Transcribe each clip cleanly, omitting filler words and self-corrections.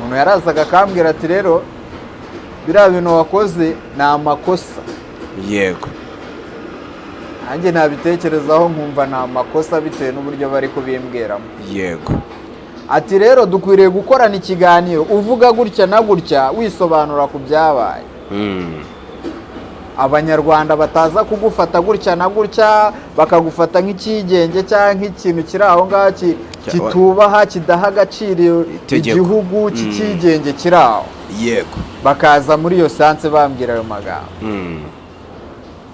Umuntu yarazaga akambwira ati: "Rero biriya bintu wakoze ni amakosa." Nanjye nabitekerezaho nkumva ni amakosa bitewe n'uburyo bari kubimbwiramo. Ati: "Rero dukwiriye gukorana ikiganiro uvuga gutya na gutya, wisobanura ku byabaye, Abanyarwanda bataza kugufata gutya na gutya, bakagufata nk'icyigenge cyangwa nk'ikintu kiri aho ngaho kitubaha, kidaha agaciro Itegeko. igihugu, cy'icyigenge kiri aho." Bakaza muri iyo sens bambwira ayo magambo,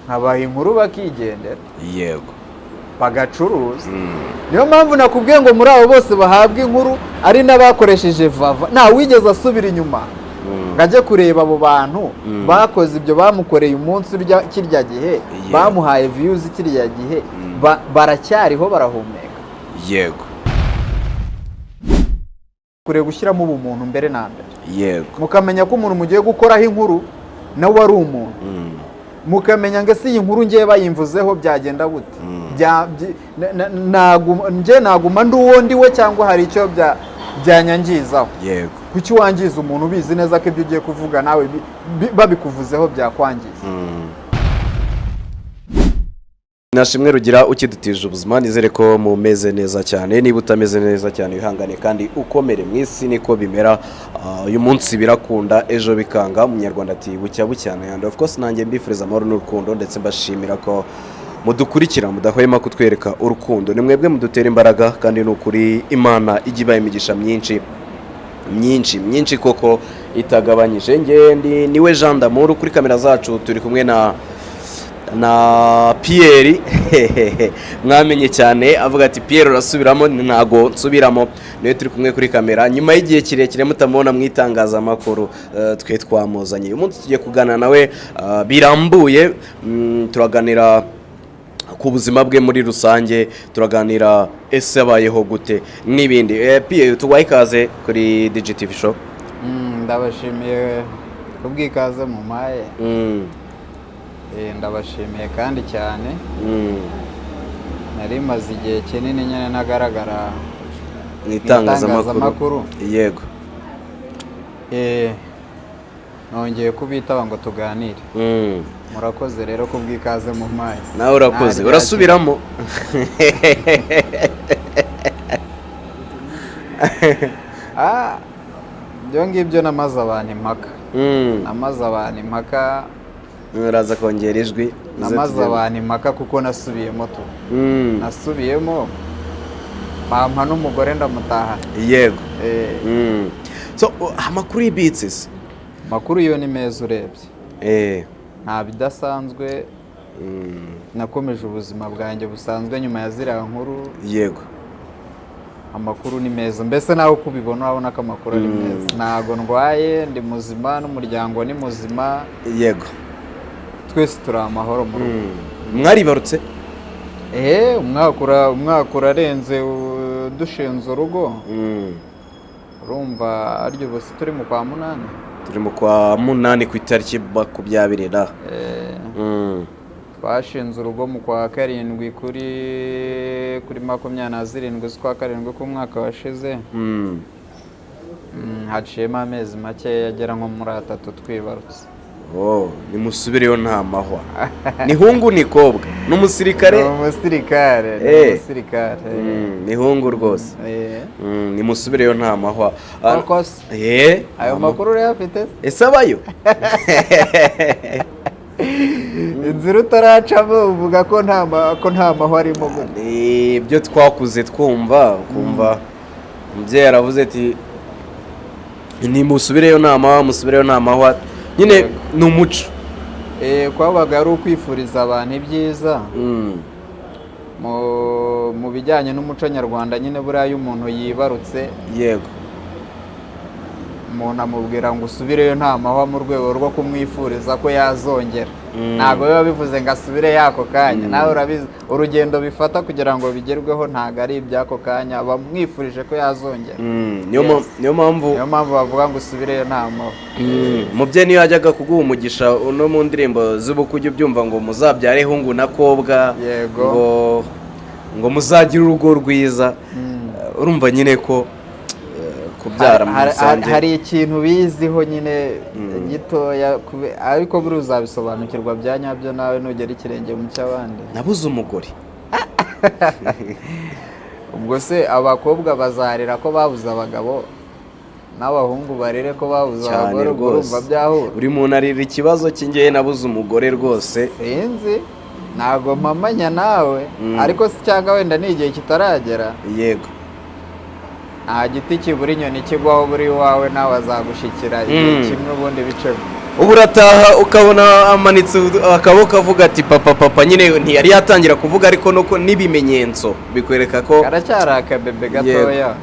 nkabaha inkuru bakigendera, bagacuruza. Niyo mpamvu nakubwiye ngo muri abo bose bahabwa inkuru, ari n'abakoresheje Vava, nta wigeze asubira inyuma ngo ajye kureba abo bantu bakoze ibyo bamukoreye umunsi urya kirya gihe, bamuhaye views kirya gihe, baracyariho barahumeka. Kureba gushyiramo ubumuntu mbere na mbere, mukamenya ko umuntu mugiye gukoraho inkuru nawe ari umuntu, mukamenya ngo ese iyi nkuru ngiye bayimvuzeho byagenda gute? Njye naguma ndi uwo ndi we, cyangwa hari icyo byanyangizaho? Kuki wangiza umuntu ubizi neza ko ibyo ugiye kuvuga nawe babikuvuzeho byakwangiza? Nashimwe Rugira ukidutije ubuzima. Nizere ko mumeze neza cyane. Niba utameze neza cyane, wihangane kandi ukomere. Mu isi niko bimera. Uyu munsi birakunda, ejo bikanga. Umunyarwanda ati: "Bucya bucyana." And of course nanjye mbifuriza amahoro n'urukundo, ndetse mbashimira ko mudukurikira, mudahwema kutwereka urukundo. Ni mwebwe mudutera imbaraga, kandi ni ukuri Imana ijya ibaha imigisha myinshi myinshi myinshi koko itagabanyije. Nge ndi niwe Jean D'amour. Kuri kamera zacu turi kumwe na Pierre mwamenye cyane. Avuga ati: "Pierre urasubiramo?" Ntago nsubiramo. Niwe turi kumwe kuri kamera nyuma y'igihe kirekire mutamubona mu itangazamakuru. Twe twamuzanye uyu munsi, tugiye kuganira nawe birambuye. Turaganira ku buzima bwe muri rusange, turaganira ese abayeho gute n'ibindi. Pierre, tuguhaye ikaze kuri DGTV Show. Ndabashimiye kubw'ikaze mumpaye. Ndabashimiye kandi cyane. Nari maze igihe kinini nyine ntagaragara mu itangazamakuru. Itangazamakuru. Nongeye kubitaba ngo tuganire. Murakoze rero kubw'ikaze mumpaye. Nawe urakoze. Nta Urasubiramo? Ah, ibyo ngibyo namaze abantu impaka. Namaze abantu impaka. Uraza kongera ijwi uze Namaze tugende. abantu impaka kuko nasubiyemo tu. Nasubiyemo, bampa n'umugore ndamutahana. So amakuru y'ibitsi se? Amakuru yo ni meza urebye. Nta bidasanzwe. Nakomeje ubuzima bwanjye busanzwe nyuma ya ziriya nkuru. Amakuru ni meza, mbese nawe uko ubibona urabona ko amakuru ari meza. Ntago ndwaye, ndi muzima n'umuryango ni muzima. Twese turi amahoro mu rugo. Mwaribarutse? Umwaka urarenze dushinze urugo. Urumva aryo ubu si turi mu kwa munani? Turi mu kwa munani ku itariki 20 na Twashinze urugo mu kwa karindwi, kuri 27 z'ukwa karindwi k'umwaka washize. Haciyemo amezi makeya agera nko muri 3 twibarutse. Oh, nimusubireyo nta mahwa. Ni hungu ni kobwa? Ni umusirikare? Ni umusirikare, ni umusirikare. Ni hungu rwose. Nimusubireyo nta mahwa. Koko se? Ayo makuru urayafite se? Ese abayo? Inzira utaracamo uvuga ko nta mahwa arimo gute? Ni ibyo twakuze twumva, ukumva umubyeyi aravuze ati: "Nimusubireyo nta mahwa, musubireyo nta mahwa." Nyine ni umuco. Kwabaga ari ukwifuriza abantu ibyiza. Mu bijyanye n'umuco nyarwanda nyine, buriya iyo umuntu yibarutse, umuntu amubwira ngo usubireyo nta mahwa mu rwego rwo kumwifuriza ko yazongera. Ntabwo biba bivuze ngo asubire ako kanya. Nawe urabizi, urugendo bifata kugira ngo bigerweho ntabwo ari iby'ako kanya. Bamwifurije ko yazongera. Niyo mpamvu. Niyo mpamvu bavuga ngo usubireyo nta mahwa. Umubyeyi niyo yajyaga kuguha umugisha, uno mu ndirimbo z'ubukwe ujya ubyumva ngo muzabyare hungu na kobwa, ngo muzagire urugo rwiza. Urumva nyine ko Kubyara muri rusange. Hari ikintu biziho nyine gitoya, ariko buri uzabisobanukirwa bya nyabyo nawe nugera ikirenge mu cy'abandi. Nabuze umugore. Ubwo se abakobwa bazarira ko babuze abagabo, n'abahungu barire ko babuze Cyane abagore? Ubwo rwose. urumva byahura? Buri muntu arira ikibazo cy'ingewe nabuze umugore rwose. Sinzi, ntabwo mpamanya nawe, ariko se cyangwa wenda ni igihe kitaragera. Nta giti kibura inyoni kigwaho, buri iwawe nawe azagushikira igihe kimwe, ubundi bicemo. Ubu urataha ukabona amanitse akaboko avuga ati: "Papa, papa." Nyine ntiyari yatangira kuvuga, ariko nuko n'ibimenyetso bikwereka ko Karacyari akabebe gatoya.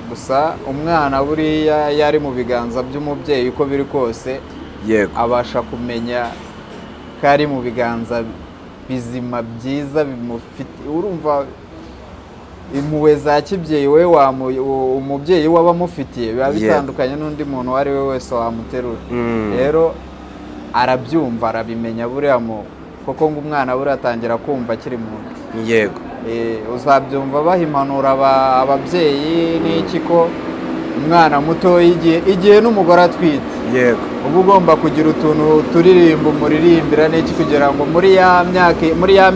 Gusa umwana buriya iyo ari mu biganza by'umubyeyi, uko biri kose abasha kumenya ko ari mu biganza bizima, byiza, bimufite. Urumva impuhwe za kibyeyi we umubyeyi we aba amufitiye biba bitandukanye n'undi muntu uwo ari we wese wamuterura. Rero arabyumva, arabimenya buriya mu koko ngo umwana buriya atangira kumva akiri mu nda. Uzabyumva baha impanuro ababyeyi n'iki, ko umwana muto igihe n'umugore atwite uba ugomba kugira utuntu turirimba umuririmbira n'iki, kugira ngo muri ya myaka, muri ya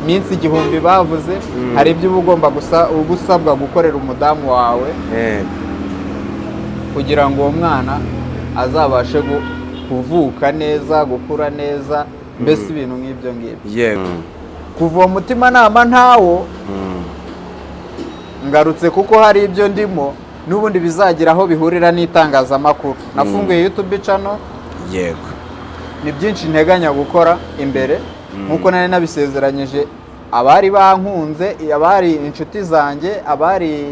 minsi 1000 bavuze, hari ibyo uba ugomba gusa, uba usabwa gukorera umudamu wawe kugira ngo uwo mwana azabashe kuvuka neza, gukura neza, mbese ibintu nk'ibyo ngibyo. Kuva uwo mutimanama ntawo. Ngarutse kuko hari ibyo ndimo n'ubundi bizagira aho bihurira n'itangazamakuru. Nafunguye YouTube channel. Ni byinshi nteganya gukora imbere nk'uko nari nabisezeranyije abari bankunze, abari inshuti zanjye, abari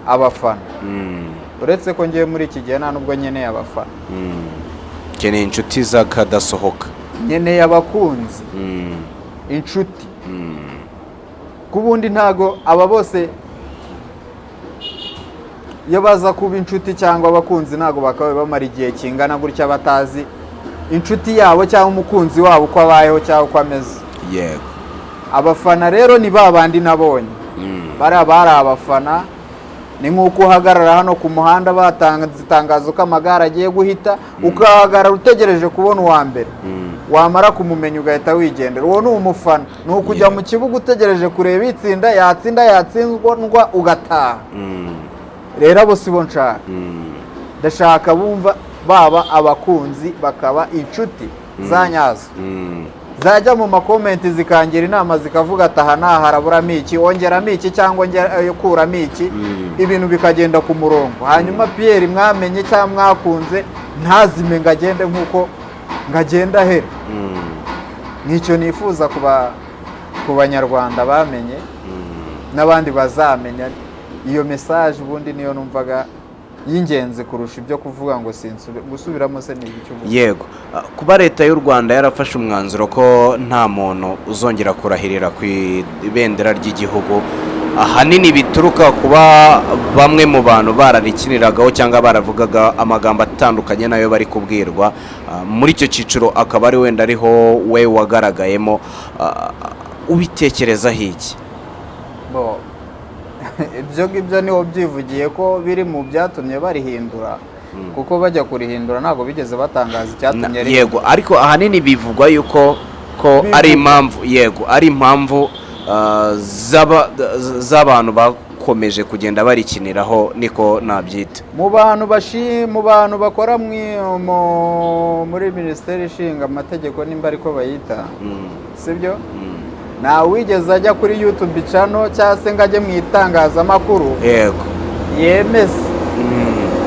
abafana. Uretse ko ngiye muri iki gihe nta nubwo nkeneye abafana. Ukeneye inshuti z'akadasohoka. Nkeneye abakunzi, inshuti. Ku bundi ntago aba bose iyo baza kuba inshuti cyangwa abakunzi, ntago bakaba bamara igihe kingana gutya batazi inshuti yabo cyangwa umukunzi wabo uko abayeho cyangwa uko ameze. Abafana rero ni ba bandi nabonye, bariya bari abafana. Ni nk'uko uhagarara hano ku muhanda batanze itangazo ko amagare agiye guhita, ugahagarara utegereje kubona uwa mbere, wamara kumumenya ugahita wigendera. Uwo ni umufana. Ni ukujya mu kibuga utegereje kureba itsinda, yatsinda, yatsindwa ugataha. Rero abo si bo nshaka. Ndashaka bumva baba abakunzi, bakaba inshuti za nyazo, zajya mu ma comment zikangira inama, zikavuga ati: "Aha naha haraburamo iki, ongeramo iki cyangwa kuramo iki," ibintu bikagenda ku murongo. Hanyuma Pierre mwamenye cyangwa mwakunze ntazime ngo agende nk'uko ngo agende ahere. Nicyo nifuza ku Banyarwanda bamenye n'abandi bazamenya. Iyo message ubundi niyo numvaga y'ingenzi kurusha ibyo kuvuga ngo sinsubire gusubiramo se ni ibiki ubu? Yego. Kuba Leta y'u Rwanda yarafashe umwanzuro ko nta muntu uzongera kurahirira ku ibendera ry'igihugu, ahanini bituruka kuba bamwe mu bantu bararikiniragaho cyangwa baravugaga amagambo atandukanye nayo bari kubwirwa. Muri icyo cyiciro akaba ari wenda ariho we wagaragayemo. Ubitekerezaho iki? Bo, ibyo ngibyo niwo byivugiye ko biri mu byatumye barihindura, kuko bajya kurihindura ntabwo bigeze batangaza icyatumye Yego, ariko ahanini bivugwa yuko ko ari impamvu, yego, ari impamvu z'abantu bakomeje kugenda barikiniraho, niko nabyita. Mu bantu bakora muri Minisiteri ishinga amategeko, nimba ariko bayita, sibyo? Nta wigeze ajya kuri YouTube channel cyangwa se ngo ajye mu itangazamakuru yemeze,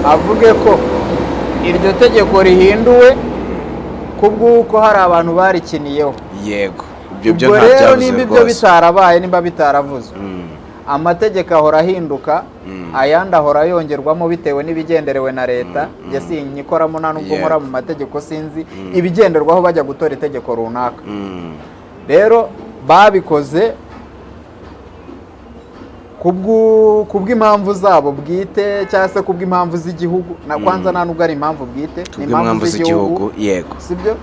avuge ko iryo tegeko rihinduwe kubw'uko hari abantu barikiniyeho. Yego, ibyo byo Ubwo nta rero byavuze nimba ibyo rwose. bitarabaye, nimba bitaravuzwe, amategeko ahora ahinduka, ayandi ahora yongerwamo bitewe n'ibigenderewe na Leta. Njye sinyikoramo, nta nubwo nkora mu mategeko, sinzi ibigenderwaho bajya gutora itegeko runaka. Rero babikoze kubw'impamvu zabo bwite cyangwa se kubw'impamvu z'igihugu. Na kwanza nta nubwo ari impamvu bwite, ni Kubw'impamvu z'igihugu, yego. Sibyo?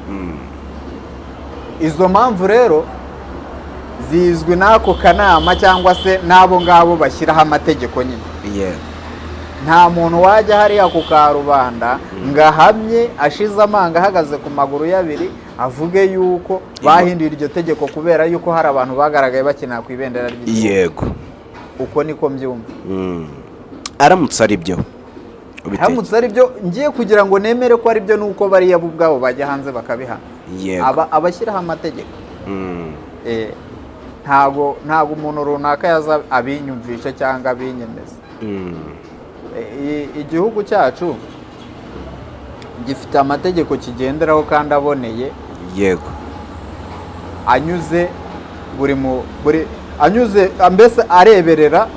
Izo mpamvu rero Zizwi n'ako kanama cyangwa se n'abo ngabo bashyiraho amategeko nyine. Nta muntu wajya hariya ku karubanda ngo ahamye ashize amanga, ahagaze ku maguru y'abiri, avuge yuko bahinduye iryo tegeko kubera yuko hari abantu bagaragaye bakinira ku ibendera ry'igihugu. Uko niko mbyumva. Aramutse ari byo Haramutse ari byo, ngiye kugira ngo nemere ko ari byo, nuko bariya bo ubwabo bajya hanze bakabihana. Abashyiraho amategeko. Ntago umuntu runaka yaza abinyumvisha cyangwa abinyemeza. Igihugu cyacu gifite amategeko kigenderaho kandi aboneye, anyuze buri mu buri anyuze mbese areberera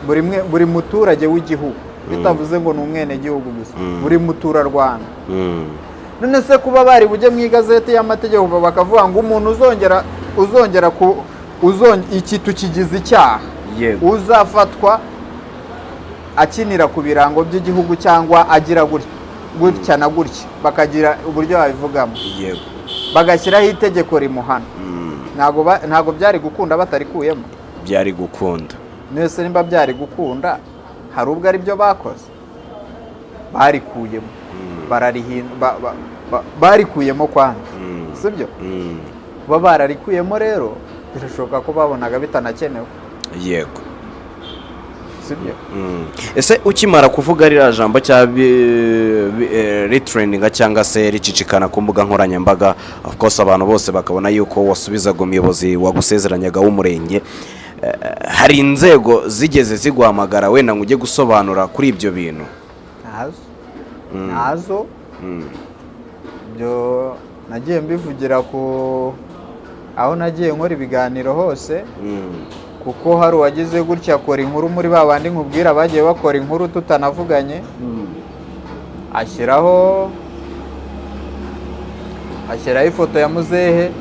buri mwe, buri muturage w'igihugu, bitavuze ngo ni umwenegihugu gusa, buri muturarwanda. None se kuba bari bujye mu igazeti y'amategeko bakavuga ngo umuntu uzongera ku iki tukigize icyaha, uzafatwa akinira ku birango by'igihugu cyangwa agira gutya gutya na gutya, bakagira uburyo babivugamo, bagashyiraho itegeko rimuhana, ntabwo byari gukunda batarikuyemo? Byari gukunda. Mwese nimba byari gukunda, hari ubwo ari byo bakoze, barikuyemo, barikuyemo kwanza, sibyo? Kuba bararikuyemo rero, birashoboka ko babonaga bitanakenewe. Sibyo? Ese ukimara kuvuga ririya jambo cyangwa ritrendinga cyangwa se ricicikana ku mbuga nkoranyambaga, of course abantu bose bakabona yuko wasubizaga umuyobozi wagusezeranyaga w'umurenge, hari inzego zigeze ziguhamagara wenda ngo ujye gusobanura kuri ibyo bintu? Ntazo, ntazo. Ibyo nagiye mbivugira ku aho nagiye nkora ibiganiro hose, kuko hari uwagize gutya akora inkuru muri ba bandi nkubwira bagiye bakora inkuru tutanavuganye, ashyiraho ifoto ya muzehe,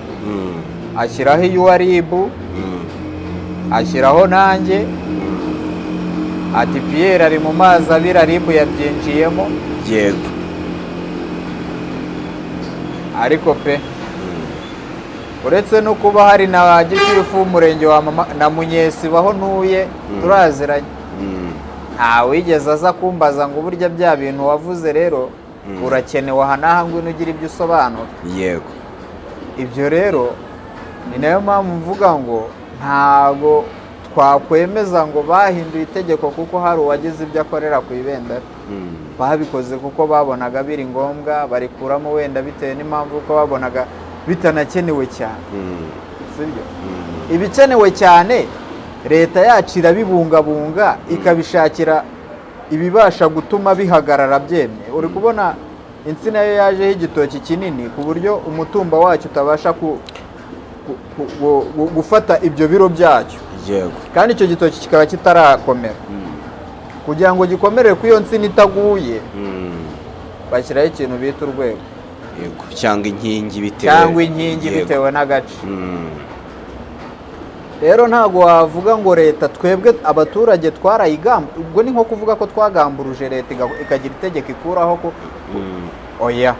ashyiraho iy'uwa RIB, ashyiraho nanjye, ati: "Pierre ari mu mazi abira, RIB yabyinjiyemo." Ariko pe, uretse no kuba hari na gitifu w'umurenge wa mama na Munyesibo aho ntuye turaziranye, ntawigeze aza kumbaza ngo: "Burya bya bintu wavuze rero, urakenewe aha n'aha, ngwino ugire ibyo usobanura." Ibyo rero ni nayo mpamvu mvuga ngo ntabwo twakwemeza ngo bahinduye itegeko kuko hari uwagize ibyo akorera ku ibendera. Babikoze kuko babonaga biri ngombwa, barikuramo wenda bitewe n'impamvu kuko babonaga bitanakenewe cyane. Sibyo? Ibikenewe cyane leta yacu irabibungabunga, ikabishakira ibibasha gutuma bihagarara byemye. Uri kubona insina yo yajeho igitoki kinini ku buryo umutumba wacyo utabasha gufata ibyo biro byacyo, kandi icyo gitoki kikaba kitarakomera. Kugira ngo gikomere ku iyo nsina itaguye, bashyiraho ikintu bita urwego. Yego, cyangwa inkingi bitewe Cyangwa inkingi, bitewe n'agace. Rero ntabwo wavuga ngo leta, twebwe abaturage twarayigamba, ubwo ni nko kuvuga ko twagamburuje leta ikagira itegeko ikuraho ko. Oya,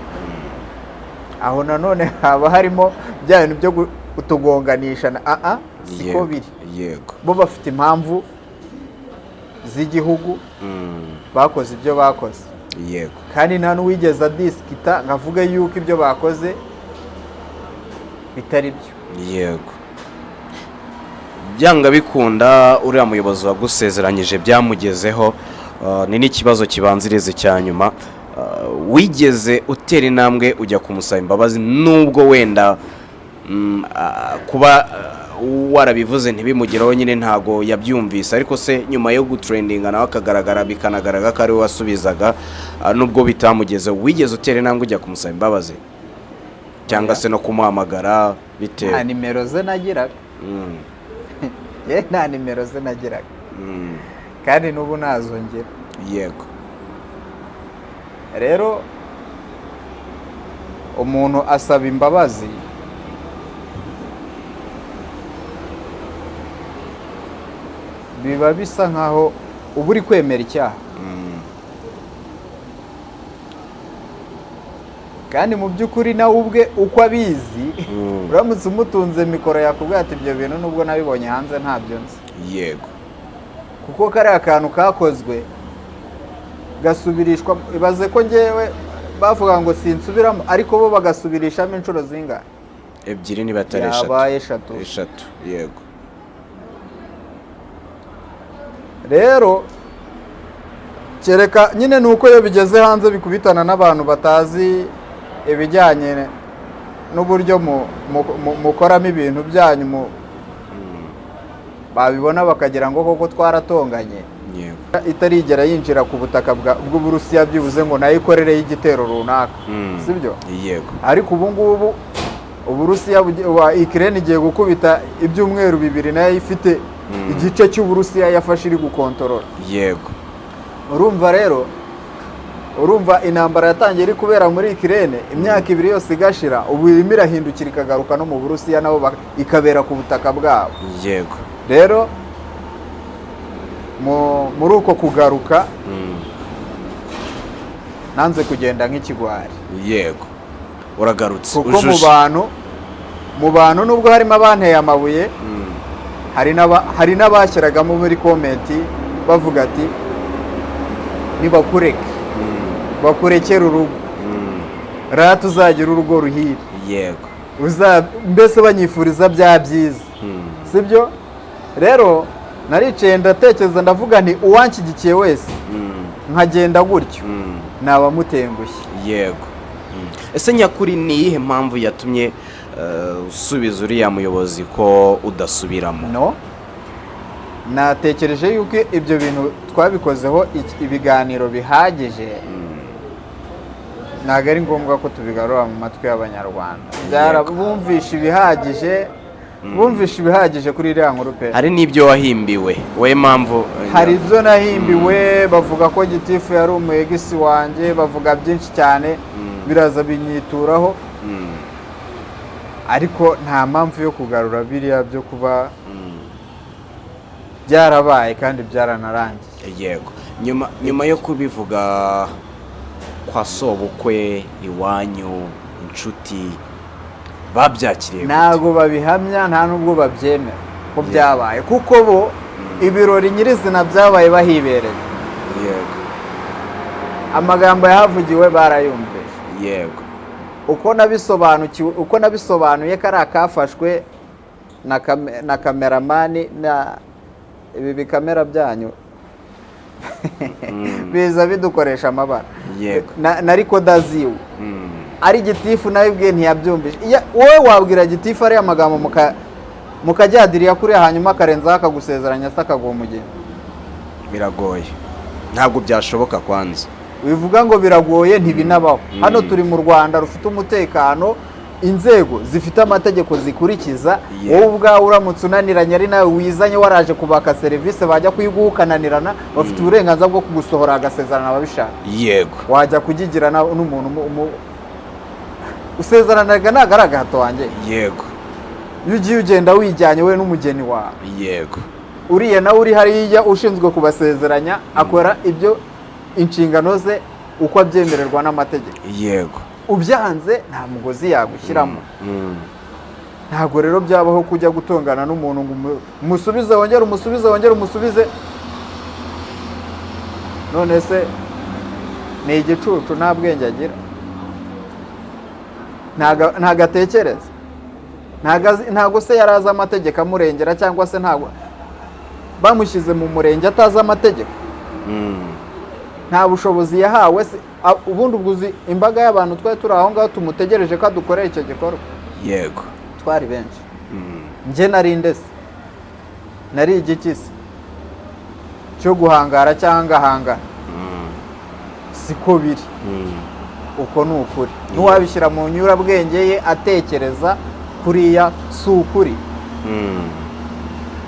aho nanone haba harimo bya bintu byo kutugonganisha na aa siko biri. Bo bafite impamvu z'igihugu, bakoze ibyo bakoze, kandi nta n'uwigeze adisikita ngo avuge yuko ibyo bakoze bitari byo. Yego, byanga bikunda uriya muyobozi wagusezeranyije byamugezeho. Ni n'ikibazo kibanziriza icya nyuma. Wigeze utera intambwe ujya kumusaba imbabazi, nubwo wenda kuba warabivuze ntibimugereho nyine, ntago yabyumvise, ariko se nyuma yo gutrendinga nawe akagaragara, bikanagaragara ko ari we wasubizaga, nubwo bitamugezeho, wigeze utera intambwe ujya kumusaba imbabazi cyangwa se no kumuhamagara Nta bitewe? nimero ze nagiraga. Ye, nta nimero ze nagiraga, kandi n'ubu ntazongera. Rero umuntu asaba imbabazi biba bisa nkaho uba uri kwemera icyaha. Kandi mu by'ukuri nawe ubwe uko abizi, uramutse umutunze mikoro yakubwira ati: "Ibyo bintu nubwo nabibonye hanze, ntabyo nzi." Kuko kariya kantu kakozwe gasubirishwa, ibaze ko ngewe bavuga ngo sinsubiramo, ariko bo bagasubirishamo inshuro zingahe? Ebyiri niba atari eshatu. Yabaye eshatu. Eshatu, yego. Rero kereka nyine ni uko iyo bigeze hanze bikubitana n'abantu batazi ibijyanye n'uburyo mukoramo ibintu byanyu, babibona bakagira ngo koko twaratonganye. Itarigera yinjira ku butaka bw'Uburusiya byibuze ngo nayo ikorereyo igitero runaka, sibyo? Yego. Ariko ubu ngubu Uburusiya wa Ukraine igiye gukubita ibyumweru 2 nayo ifite igice cy'Uburusiya yafashe iri gukontorora. Urumva rero, urumva intambara yatangiye iri kubera muri Ukraine, imyaka 2 yose igashira, ubu irimo irahindukira ikagaruka no mu Burusiya, nabo ikabera ku butaka bwabo. Rero muri uko kugaruka, nanze kugenda nk'ikigwari. Yego, uragarutse. Kuko mu Ujuje. bantu nubwo harimo abanteye amabuye, hari n'abashyiragamo muri comment bavuga ati: "Nibakureke, bakurekere urugo, rata uzagira urugo ruhire." Mbese banyifuriza bya byiza, sibyo? Rero naricaye ndatekereza, ndavuga nti: "Uwanshyigikiye wese nkagenda gutyo, naba mutengushye." Yego. Ese nyakuri ni iyihe mpamvu yatumye usubiza uriya muyobozi ko udasubiramo? No natekereje yuko ibyo bintu twabikozeho ibiganiro bihagije, ntabwo ari ngombwa ko tubigarura mu matwi y'Abanyarwanda. Bumvishe ibihagije kuri iriya nkuru pe. Hari n'ibyo wahimbiwe wowe mpamvu? Hari ibyo nahimbiwe, bavuga ko gitifu yari umu ex wanjye, bavuga byinshi cyane, biraza binyituraho. Ariko nta mpamvu yo kugarura biriya byo kuba byarabaye kandi byaranarangiye. Yego, nyuma yo kubivuga kwa sobukwe, iwanyu, inshuti babyakiriye gute? Ntabwo babihamya, nta nubwo babyemera ko byabaye, kuko bo ibirori nyirizina byabaye bahibereye. Amagambo yahavugiwe barayumvise. Uko nabisobanukiwe, uko nabisobanuye, kari akafashwe na cameraman, na ibi bikamera byanyu biza bidukoresha amabara na recorder ziwe. Ari gitifu nawe ubwe ntiyabyumvise. Wowe wabwira gitifu ariya magambo mukajyadiriya kuriya, hanyuma akarenzaho akagusezeranya se, akaguha umugeni? Biragoye, ntabwo byashoboka kwanza. Bivuga ngo biragoye, ntibinabaho. Hano turi mu Rwanda rufite umutekano, inzego zifite amategeko zikurikiza. Wowe ubwawe uramutse unaniranye, ari nawe wizanye waraje kubaka serivisi, bajya kuyiguha ukananirana, bafite uburenganzira bwo kugusohora agasezerana ababishaka. Wajya kugigira n'umuntu usezeranaga, ntabwo ari agahato wanjye. Iyo ugiye ugenda wijyanye we n'umugeni wawe. Uriya nawe uri hariya ushinzwe kubasezeranya akora ibyo inshingano ze uko abyemererwa n'amategeko. Ubyanze nta mugozi yagushyiramo. Ntabwo rero byabaho kujya gutongana n'umuntu ngo umusubize, wongere umusubize, wongere umusubize. None se ni igicucu? Nta bwenge agira? Ntago atekereza? Ntago se yari azi amategeko amurengera, cyangwa se ntago bamushyize mu murenge atazi amategeko? Nta bushobozi yahawe se? Ubundi ubwo uzi imbaga y'abantu twari turi aho ngaho tumutegereje ko adukorera icyo gikorwa? Twari benshi. Njye nari ndese, nari igiki se cyo guhangara cyangwa ngahangara? Siko biri. Uko ni ukuri, n'uwabishyira mu nyurabwenge ye atekereza kuriya si ukuri.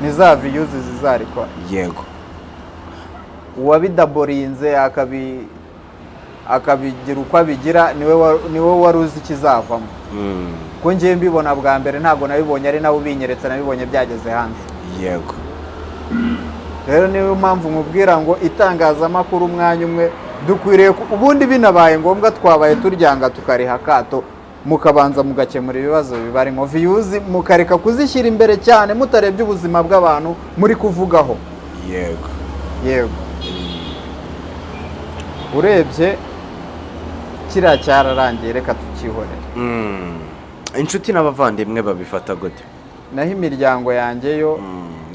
Ni za views zizarikora. Uwabidaborinze akabigira uko abigira, niwe wari uzi ikizavamo. Ko ngiye mbibona bwa mbere, ntabwo nabibonye ari nawe ubinyeretse, nabibonye byageze hanze. Rero niyo mpamvu nkubwira ngo itangazamakuru umwanya umwe Dukwiriye ubundi binabaye ngombwa twabaye turyanga tukariha akato, mukabanza mugakemura ibibazo bibarimo, views mukareka kuzishyira imbere cyane mutarebye ubuzima bw'abantu muri kuvugaho. Yego, urebye kiriya cyararangiye, reka tukihorere. Inshuti n'abavandimwe babifata gute? Naho imiryango yanjye yo,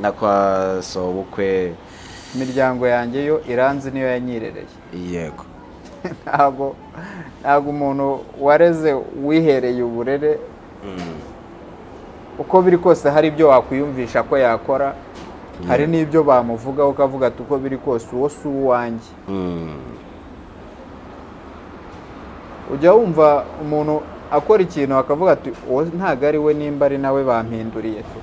Na kwa sobukwe? Imiryango yanjye yo iranzi, niyo yanyirereye. Ntabwo umuntu wareze wihereye uburere, uko biri kose hari ibyo wakwiyumvisha ko yakora, hari n'ibyo bamuvugaho ukavuga ati uko biri kose uwo si uwanjye. Ujya wumva umuntu akora ikintu akavuga ati uwo ntabwo ari we, nimba ari nawe bampinduriye tu.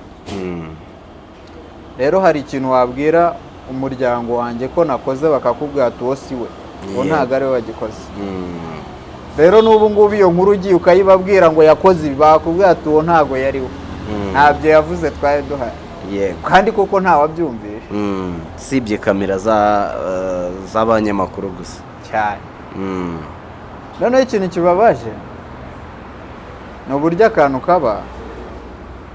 Rero hari ikintu wabwira umuryango wanjye ko nakoze, bakakubwira ati uwo si we, uwo ntabwo ari we wagikoze. Rero n'ubu ngubu iyo nkuru ugiye ukayibabwira ngo yakoze ibi, bakubwira ati uwo ntabwo yari we, ntabyo yavuze, twari duhari. Kandi koko ntawabyumvishe. Usibye kamera z'abanyamakuru gusa. Cyane. Noneho ikintu kibabaje ni uburyo akantu kaba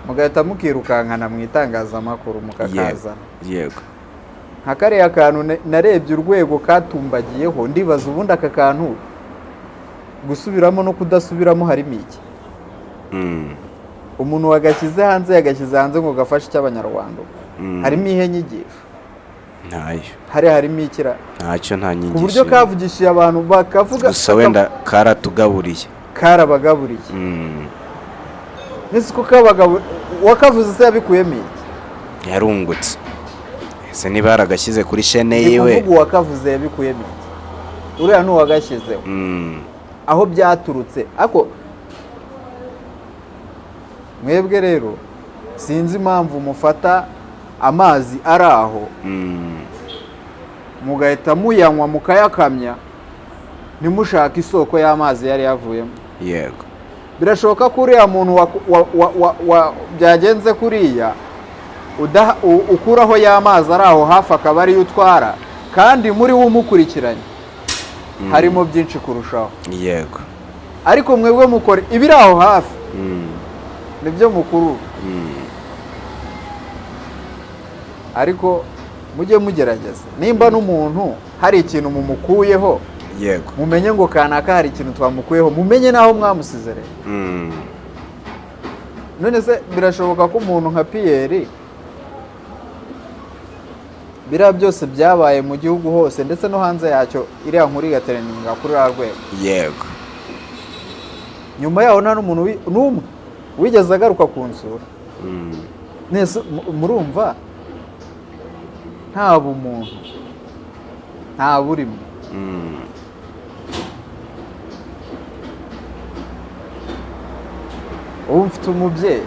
mugahita mukirukankana mu itangazamakuru mukakazana. Nka kariya kantu narebye urwego katumbagiyeho, ndibaza ubundi aka kantu gusubiramo no kudasubiramo harimo iki? Umuntu wagashyize hanze yagashyize hanze ngo gafashe icy'Abanyarwanda, harimo ihe nyigisho? Ntayo. Hari harimo ikira? Ntacyo, nta Ku nyigisho. buryo kavugishije abantu bakavuga. Gusa wenda karatugaburiye. Karabagaburiye. Nese ko kabagaburiye, uwakavuze se yabikuyemo iki? Yarungutse ese niba yaragashyize kuri shene Ndi yiwe? kuvuga uwakavuze yabikuyemo iki? Uriya ni uwagashyizeho, aho byaturutse. Ariko mwebwe rero sinzi impamvu mufata amazi ari aho, mugahita muyanywa mukayakamya, ntimushake isoko y'amazi yari yavuyemo. Birashoboka ko uriya muntu byagenze kuriya ukuraho y'amazi ari aho hafi akaba ariyo utwara, kandi muri we umukurikiranye harimo byinshi kurushaho. Ariko mwebwe mukora ibiri aho hafi, nibyo mukuru. Ariko mujye mugerageza, nimba n'umuntu hari ikintu mumukuyeho, mumenye ngo kanaka hari ikintu twamukuyeho, mumenye n'aho mwamusize rero. None se birashoboka ko umuntu nka Pierre, biriya byose byabaye mu gihugu hose ndetse no hanze yacyo, iriya nkuru igatrendinga kuri ruriya rwego, nyuma yaho nta n'umuntu n'umwe wigeze agaruka kunsura? Nese murumva nta bumuntu, nta burimo? Ubu mfite umubyeyi.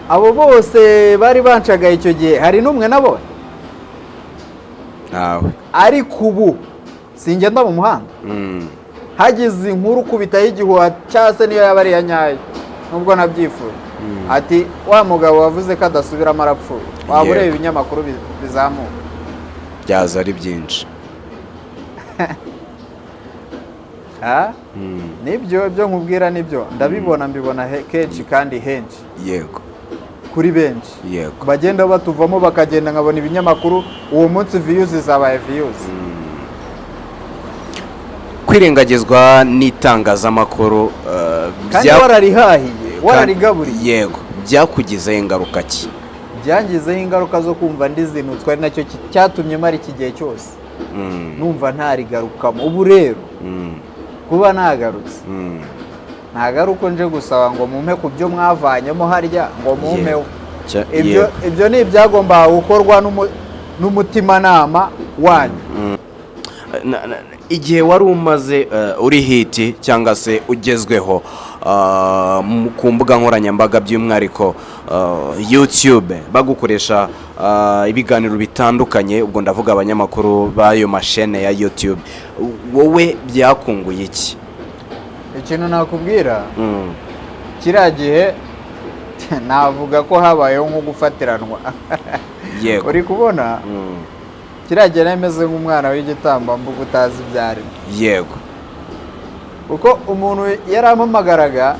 Abo bose bari banshagaye icyo gihe, hari n'umwe nabonye? Ntawe. Ariko ubu singenda mu muhanda, hagize inkuru kubitaho igihuha, cyangwa se niyo yaba ari iya nyayo nubwo nabyifuje, ati wa mugabo wavuze ko adasubiramo arapfuye, waba ureba ibinyamakuru bizamuka. Byaza ari byinshi. Ha? Nibyo, ibyo nkubwira nibyo ndabibona, mbibona kenshi kandi henshi, kuri benshi bagenda batuvamo bakagenda, nkabona ibinyamakuru uwo munsi views zabaye views. Kwirengagizwa n'itangazamakuru Kandi wararihahiye, wararigaburiye. Yego, byakugizeho ingaruka ki? Byangizeho ingaruka zo kumva ndizinutswe, ari nacyo cyatumye mara iki gihe cyose numva ntarigarukamo. Ubu rero kuba nagarutse, ntabwo ari uko nje gusaba ngo mumpe ku byo mwavanyemo harya, ngo mumpeho. Ibyo ibyo ni ibyagombaga gukorwa n'umutimanama wanyu. Igihe wari umaze uri hit cyangwa se ugezweho ku mbuga nkoranyambaga, by'umwihariko YouTube, bagukoresha ibiganiro bitandukanye, ubwo ndavuga abanyamakuru b'ayo mashene ya YouTube, wowe byakunguye iki? Ikintu nakubwira, kiriya gihe navuga ko habayeho nko gufatiranwa. Uri kubona? Kiriya gihe nari meze nk'umwana w'igitambambuga utazi ibyo arimo, kuko umuntu yarampamagaraga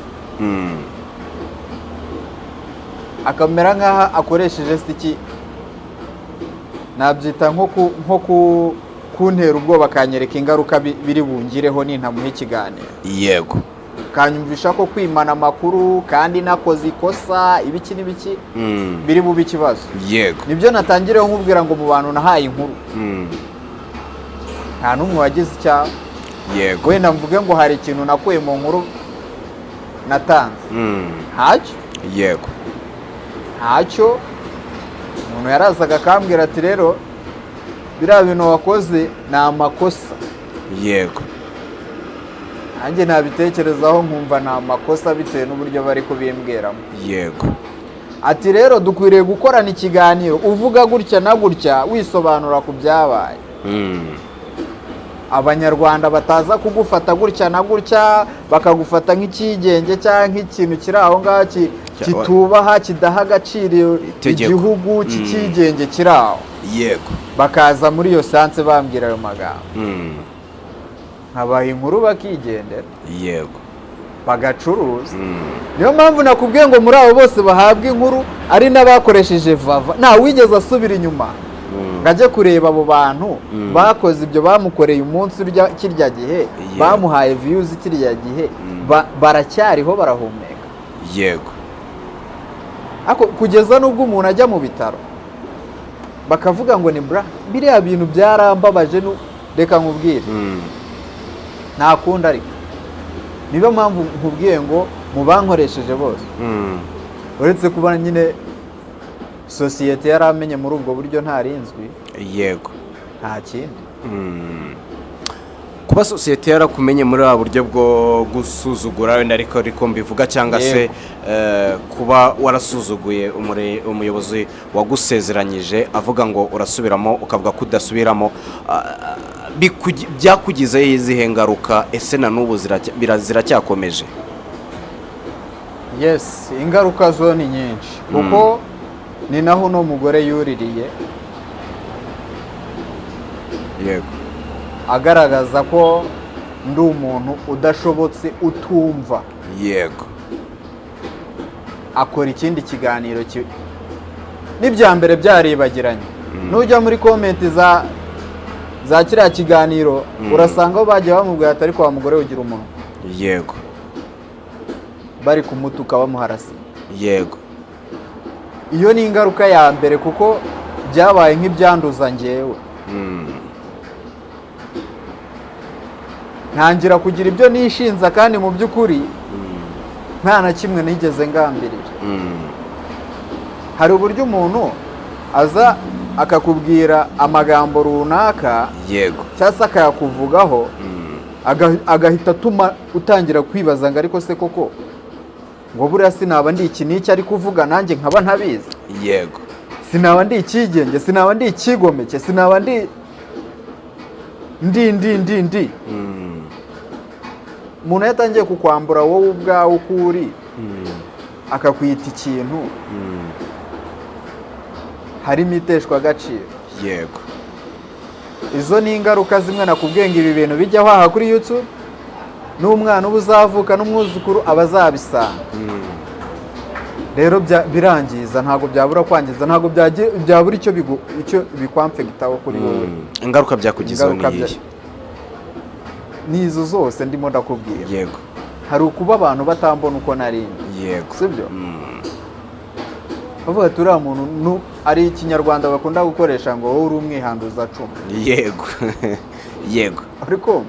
akamera nk'aho akoresheje siki, nabyita nko kuntera ubwoba, akanyereka ingaruka biri bungireho nintamuha ikiganiro, kanyumvisha ko kwimana amakuru kandi nakoze ikosa, ibiki n'ibiki, biri bube ikibazo. Nibyo natangireho nkubwira ngo mu bantu nahaye inkuru nta n'umwe wagize icyaha. Wenda mvuge ngo hari ikintu nakuye mu nkuru natanze, ntacyo. Ntacyo. Umuntu yarazaga akambwira ati: "Rero biriya bintu wakoze ni amakosa." Nanjye nabitekerezaho nkumva ni amakosa bitewe n'uburyo bari kubimbwiramo. Ati: "Rero dukwiriye gukorana ikiganiro uvuga gutya na gutya, wisobanura ku byabaye, Abanyarwanda bataza kugufata gutya na gutya, bakagufata nk'icyigenge cyangwa nk'ikintu kiri aho ngaho kitubaha, kidaha agaciro Itegeko. igihugu, cy'icyigenge kiri aho." Bakaza muri iyo séance bambwira ayo magambo, nkabaha inkuru bakigendera, bagacuruza. Niyo mpamvu nakubwiye ngo muri abo bose bahabwa inkuru, ari n'abakoresheje Vava, nta wigeze asubira inyuma ngo ajye kureba abo bantu bakoze ibyo bamukoreye umunsi urya kirya gihe, bamuhaye views kirya gihe, baracyariho barahumeka. Ariko kugeza n'ubwo umuntu ajya mu bitaro bakavuga ngo ni bra, biriya bintu byarambabaje. Reka nkubwire, nta kundi, ariko niyo mpamvu nkubwiye ngo mu bankoresheje bose, uretse kuba nyine sosiyete yaramenye muri ubwo buryo ntarinzwi, nta kindi. Kuba sosiyete yarakumenye muri ubu buryo bwo gusuzugura wenda, ariko mbivuga, cyangwa se kuba warasuzuguye umuyobozi wagusezeranyije avuga ngo urasubiramo, ukavuga ko udasubiramo, byakugizeho izihe ngaruka? Ese na n'ubu ziracyakomeje? Yes, ingaruka zo ni nyinshi, kuko ni naho uno mugore yuririye agaragaza ko ndi umuntu udashobotse, utumva. Akora ikindi kiganiro n'ibya mbere byaribagiranye. Nujya muri comment za kiriya kiganiro, urasanga aho bagiye bamubwira ati: "Ariko wa mugore, ugira umunwa." Bari kumutuka, bamuharasi. Iyo ni ingaruka ya mbere, kuko byabaye nk'ibyanduza ngewe, ntangira kugira ibyo nishinza kandi mu by'ukuri nta na kimwe nigeze ngambirira. Hari uburyo umuntu aza akakubwira amagambo runaka cyangwa se akayakuvugaho, agahita atuma utangira kwibaza ngo: "Ariko se koko, ngo buriya sinaba ndi iki n'iki ari kuvuga nanjye nkaba ntabizi? Sinaba ndi icyigenge? Sinaba ndi icyigomeke? Sinaba ndi?" Umuntu iyo atangiye kukwambura wowe ubwawe uko uri, akakwita ikintu, harimo iteshwagaciro. Izo ni ingaruka zimwe nakubwiye ngo ibi bintu bijyaho aha kuri YouTube, n'umwana uba uzavuka n'umwuzukuru aba azabisanga. Rero birangiza, ntabwo byabura kwangiza, ntabwo byabura icyo bikwamfegitaho kuri wowe. Ingaruka byakugizeho ni Ingaruka iyihe? Ni izo zose ndimo ndakubwira. Hari ukuba abantu batambona uko narindi, sibyo? Bavuga ati: "Uriya muntu ari Ikinyarwanda bakunda gukoresha ngo wowe uri umwihanduza cumu." yego yego Ariko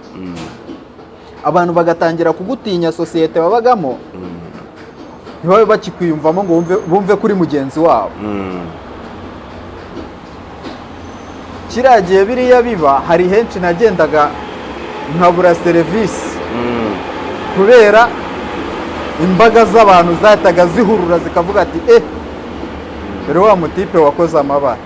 abantu bagatangira kugutinya, sosiyete babagamo ntibabe bakikwiyumvamo ngo bumve kuri mugenzi wabo. Kiriya gihe biriya biba, hari henshi nagendaga nkabura serivisi kubera imbaga z'abantu zahitaga zihurura zikavuga ati: "Eh, dore wa mutipe wakoze amabara."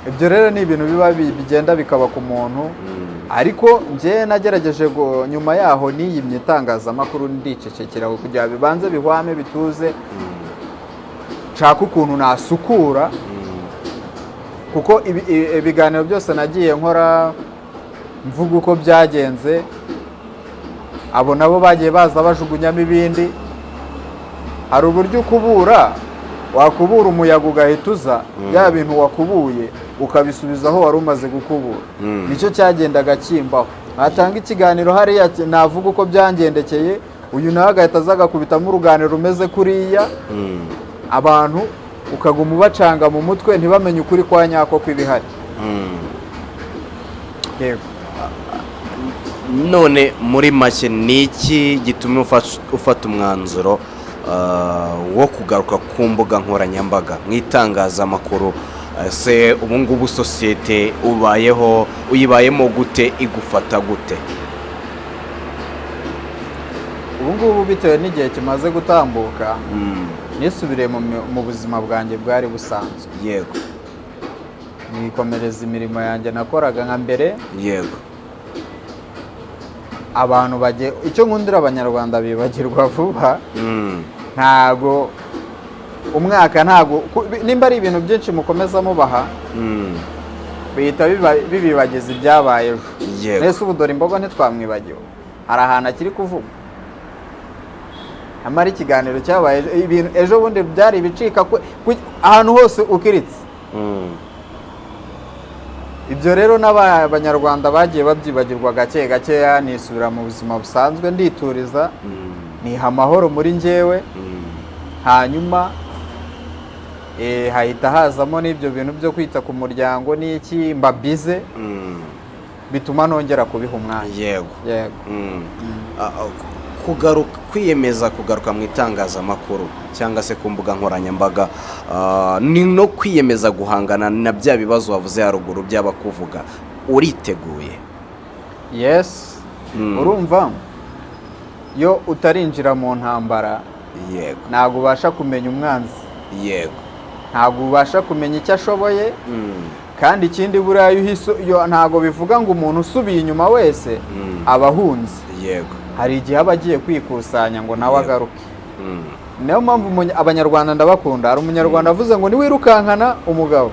Ibyo rero ni ibintu biba bigenda bikaba ku muntu. Ariko njye nagerageje ngo nyuma yaho niyimye itangazamakuru, ndicecekera kugira bibanze bihwame, bituze, nshaka ukuntu nasukura. Kuko ibiganiro byose nagiye nkora mvuga uko byagenze, abo nabo bagiye baza bajugunyamo ibindi. Hari uburyo ukubura, wakubura umuyaga ugahita uza, bya bintu wakubuye ukabisubiza aho wari umaze gukubura. Nicyo cyagendaga kimbaho. Natanga ikiganiro hariya, navuga uko byangendekeye, uyu nawe agahita aza agakubitamo uruganiro rumeze kuriya. Abantu ukaguma ubacanga mu mutwe, ntibamenye ukuri kwa nyako kw'ibihari. Yego. None muri make, ni iki gituma ufata umwanzuro wo kugaruka ku mbuga nkoranyambaga, mu itangazamakuru? Ese ubu ngubu sosiyete ubayeho uyibayemo gute, igufata gute? Ubu ngubu, bitewe n'igihe kimaze gutambuka, nisubiriye mu buzima bwanjye bwari busanzwe, nikomereza imirimo yanjye nakoraga nka mbere. Abantu bagiye, icyo nkundira Abanyarwanda, bibagirwa vuba. Ntago umwaka, ntago nimba ari ibintu byinshi mukomeza mubaha, bihita bibibagiza ibyabaye ejo. Mbese ubu dore imbogo ntitwamwibagiwe, hari ahantu akiri kuvuga amara ikiganiro cyabaye ejo, ibintu ejo bundi byari ibicika ahantu hose ukiritse. Ibyo rero n'abanyarwanda bagiye babyibagirwa gake gakeya. Nisubira mu buzima busanzwe, ndituriza, niha amahoro muri njyewe. Hanyuma hahita hazamo n'ibyo bintu byo kwita ku muryango n'iki, mbabize, bituma nongera kubiha umwanya. Yego. Kugaruka, kwiyemeza kugaruka mu itangazamakuru cyangwa se ku mbuga nkoranyambaga, ni no kwiyemeza guhangana na bya bibazo wavuze haruguru by'abakuvuga. Uriteguye? Yes. Urumva, iyo utarinjira mu ntambara, ntabwo ubasha kumenya umwanzi, ntabwo ubasha kumenya icyo ashoboye. Kandi ikindi, buriya iyo uhise ntabwo bivuga ngo umuntu usubiye inyuma wese aba ahunze. Hari igihe aba agiye kwikusanya ngo nawe agaruke. Niyo mpamvu Abanyarwanda ndabakunda. Hari Umunyarwanda avuze ngo niwirukankana umugabo,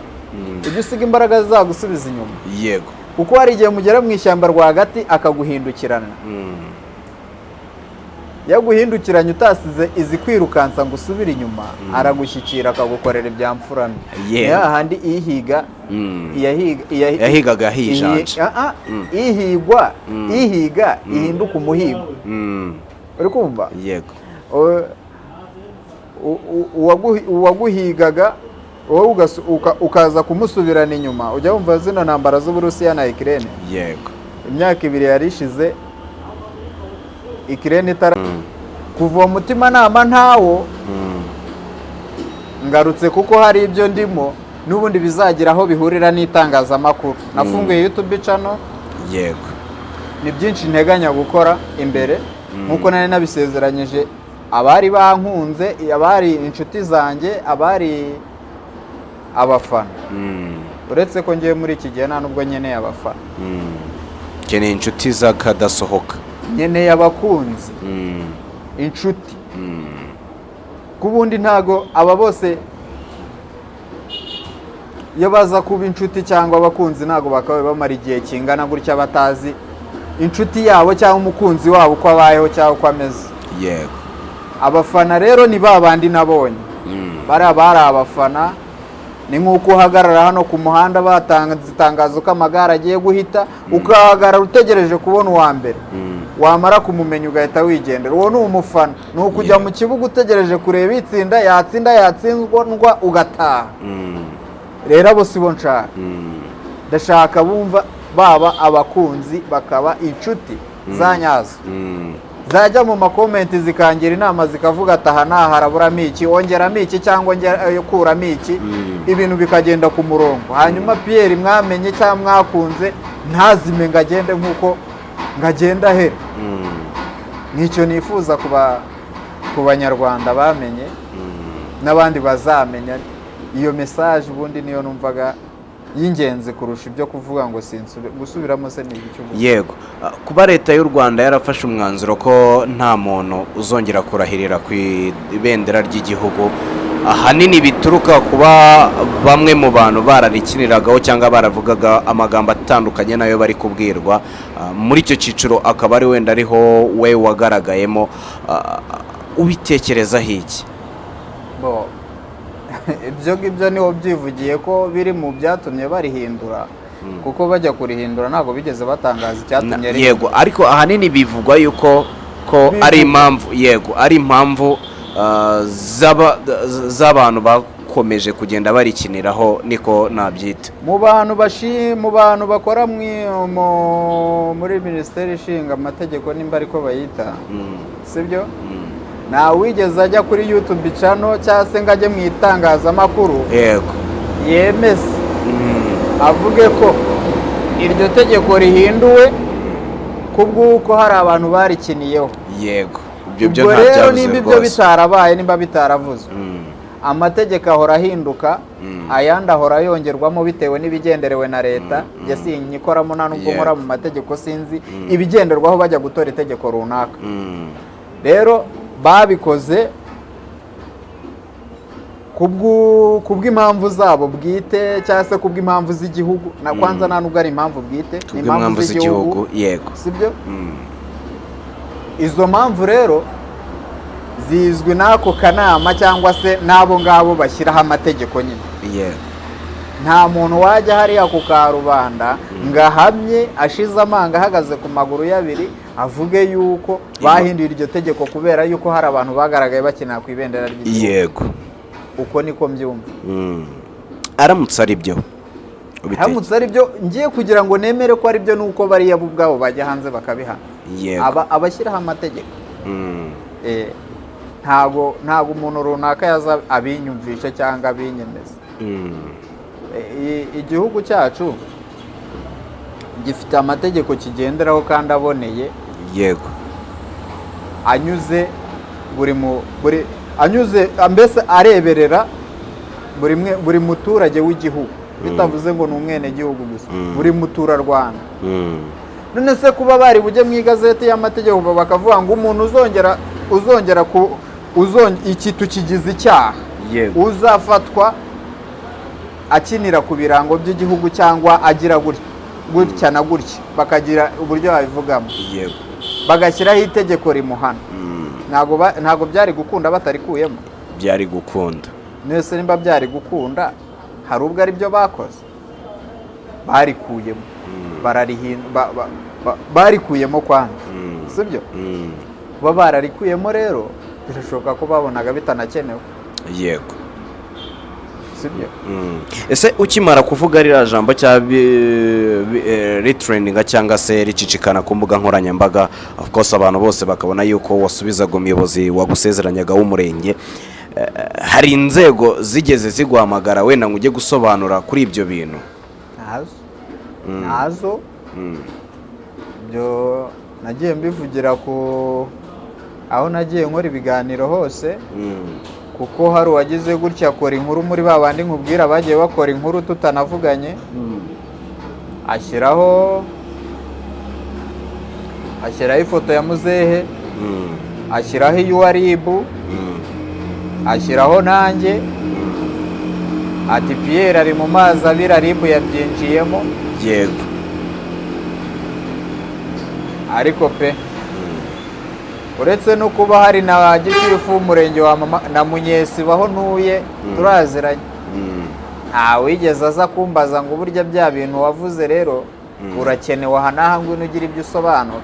ujye usiga imbaraga zizagusubiza inyuma, kuko hari igihe mugera mu ishyamba rwagati akaguhindukirana. Iyo aguhindukiranye utasize izi kwirukansa ngo usubire inyuma, aragushyikira akagukorera ibya mfura mbi. Ni hahandi ihiga Yahigaga hijanja. Ihigwa, ihiga ihinduka umuhigo. Uri kumva? Yego. Uwaguhigaga wowe ukaza kumusubirana inyuma. Ujya wumva zino ntambara z'Uburusiya na Ukraine? Yego. Imyaka 2 yari ishize Ukraine itara kuva uwo mutimanama ntawo. Ngarutse kuko hari ibyo ndimo n'ubundi bizagira aho bihurira n'itangazamakuru. Nafunguye YouTube channel. Ni byinshi nteganya gukora imbere nk'uko nari nabisezeranyije abari bankunze, abari inshuti zanjye, abari abafana. Uretse ko ngiye muri iki gihe nta nubwo nkeneye abafana. Ukeneye inshuti z'akadasohoka. Nkeneye abakunzi, inshuti. Ku bundi ntago aba bose iyo baza kuba inshuti cyangwa abakunzi, ntago bakaba bamara igihe kingana gutya batazi inshuti yabo cyangwa umukunzi wabo uko abayeho cyangwa uko ameze. Abafana rero ni ba bandi nabonye, bariya bari abafana. Ni nk'uko uhagarara hano ku muhanda batanze itangazo ko amagare agiye guhita, ugahagarara utegereje kubona uwa mbere, wamara kumumenya ugahita wigendera. Uwo ni umufana. Ni ukujya mu kibuga utegereje kureba itsinda, yatsinda, yatsindwa ugataha. Rero abo si bo nshaka. Ndashaka bumva baba abakunzi, bakaba inshuti za nyazo, zajya mu ma comments zikangira inama, zikavuga ati: "Aha naha haraburamo iki, ongeramo iki cyangwa kuramo iki," ibintu bikagenda ku murongo. Hanyuma Pierre mwamenye cyangwa mwakunze ntazime ngo agende nk'uko ngo agende ahera. Nicyo nifuza ku Banyarwanda bamenye n'abandi bazamenya. Iyo message ubundi niyo numvaga y'ingenzi kurusha ibyo kuvuga ngo sinsubire gusubiramo se ni ibiki ubu? Yego. Kuba Leta y'u Rwanda yarafashe umwanzuro ko nta muntu uzongera kurahirira ku ibendera ry'igihugu. Ahanini bituruka kuba bamwe mu bantu bararikiniragaho cyangwa baravugaga amagambo atandukanye nayo bari kubwirwa. Muri icyo cyiciro akaba ari wenda ariho we wagaragayemo. Ubitekerezaho iki? Bo, ibyo ngibyo niwo byivugiye ko biri mu byatumye barihindura, kuko bajya kurihindura ntabwo bigeze batangaza icyatumye Yego, ariko ahanini bivugwa yuko ko ari impamvu, yego, ari impamvu z'abantu bakomeje kugenda barikiniraho, niko nabyita. Mu bantu bakora muri Minisiteri ishinga amategeko, nimba ariko bayita, sibyo? Nta wigeze ajya kuri YouTube channel cyangwa se ngo ajye mu itangazamakuru yemeze, avuge ko iryo tegeko rihinduwe kubw'uko hari abantu barikiniyeho. Yego, ibyo byo Ubwo nta rero byavuze nimba ibyo rwose. bitarabaye, nimba bitaravuzwe, amategeko ahora ahinduka, ayandi ahora yongerwamo bitewe n'ibigenderewe na leta. Njye sinyikoramo, nta nubwo nkora mu mategeko, sinzi ibigenderwaho bajya gutora itegeko runaka. Rero babikoze kubw'impamvu zabo bwite cyangwa se kubw'impamvu z'igihugu. Na kwanza nta nubwo ari impamvu bwite, ni Kubw'impamvu z'igihugu, yego. Sibyo? Izo mpamvu rero zizwi n'ako kanama cyangwa se n'abo ngabo bashyiraho amategeko nyine. Nta muntu wajya hariya ku karubanda ngo ahamye ashize amanga, ahagaze ku maguru y'abiri, avuge yuko bahinduye iryo tegeko kubera yuko hari abantu bagaragaye bakinira ku ibendera ry'igihugu. Uko niko mbyumva. Aramutse ari byo Haramutse ari byo, ngiye kugira ngo nemere ko ari byo, nuko bariya bo ubwabo bajya hanze bakabihana. Abashyiraho amategeko. Ntago umuntu runaka yaza abinyumvishe cyangwa abinyemeza. Igihugu cyacu gifite amategeko kigenderaho kandi aboneye, anyuze buri mu buri anyuze mbese areberera buri mwe, buri muturage w'igihugu, bitavuze ngo ni umwenegihugu gusa, buri muturarwanda. None se kuba bari bujye mu igazeti y'amategeko bakavuga ngo umuntu uzongera ku iki tukigize icyaha, uzafatwa akinira ku birango by'igihugu cyangwa agira gutya gutya na gutya, bakagira uburyo babivugamo, bagashyiraho itegeko rimuhana, ntabwo byari gukunda batarikuyemo? Byari gukunda. Mwese nimba byari gukunda, hari ubwo ari byo bakoze, barikuyemo, barikuyemo kwanza, sibyo? Kuba bararikuyemo rero birashoboka ko babonaga bitanakenewe. Sibyo? Ese ukimara kuvuga ririya jambo cyangwa ritrendinga cyangwa se ricicikana ku mbuga nkoranyambaga, of course abantu bose bakabona yuko wasubizaga umuyobozi wagusezeranyaga w'umurenge, hari inzego zigeze ziguhamagara wenda ngo ujye gusobanura kuri ibyo bintu? Ntazo, ntazo. Ibyo nagiye mbivugira ku aho nagiye nkora ibiganiro hose, kuko hari uwagize gutya akora inkuru muri ba bandi nkubwira bagiye bakora inkuru tutanavuganye, ashyiraho ifoto ya muzehe, ashyiraho iy'uwa RIB, ashyiraho nanjye, ati: "Pierre ari mu mazi abira, RIB yabyinjiyemo." Ariko pe, uretse no kuba hari na gitifu w'umurenge wa mama na Munyesibo aho ntuye turaziranye, nta wigeze aza kumbaza ngo: "Burya bya bintu wavuze rero urakenewe aha n'aha, ngwino ugire ibyo usobanura."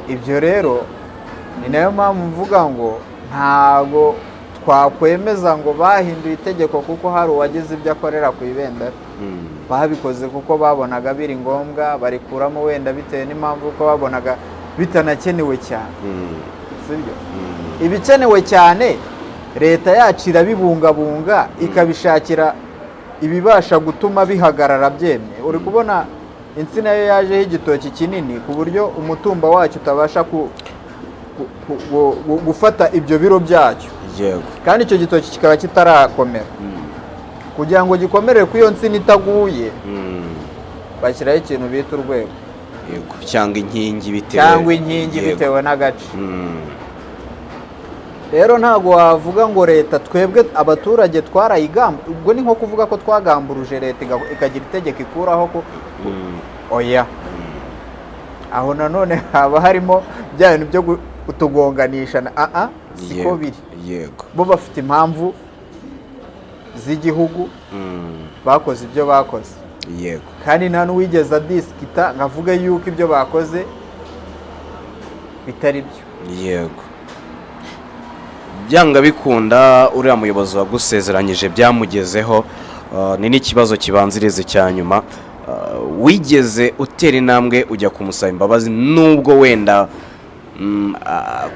Ibyo rero ni nayo mpamvu mvuga ngo ntago twakwemeza ngo bahinduye itegeko kuko hari uwagize ibyo akorera ku ibendera. Babikoze kuko babonaga biri ngombwa, barikuramo wenda bitewe n'impamvu kuko babonaga bitanakenewe cyane. Sibyo? Ibikenewe cyane leta yacu irabibungabunga, ikabishakira ibibasha gutuma bihagarara byemye. Uri kubona insina yo yajeho igitoki kinini ku buryo umutumba wacyo utabasha gufata ibyo biro byacyo, kandi icyo gitoki kikaba kitarakomera. Kugira ngo gikomere ku iyo nsina itaguye, bashyiraho ikintu bita urwego. Yego, cyangwa inkingi bitewe Cyangwa inkingi, bitewe n'agace. Rero ntabwo wavuga ngo leta, twebwe abaturage twarayigamba, ubwo ni nko kuvuga ko twagamburuje leta ikagira itegeko ikuraho ko oya. Aho nanone haba harimo bya bintu byo kutugonganisha na aa siko biri. Bo bafite impamvu z'igihugu, bakoze ibyo bakoze, kandi nta n'uwigeze adisikita ngo avuge yuko ibyo bakoze bitari byo. Yego, byanga bikunda uriya muyobozi wagusezeranyije byamugezeho. Ni n'ikibazo kibanziriza icya nyuma. Wigeze utera intambwe ujya kumusaba imbabazi, nubwo wenda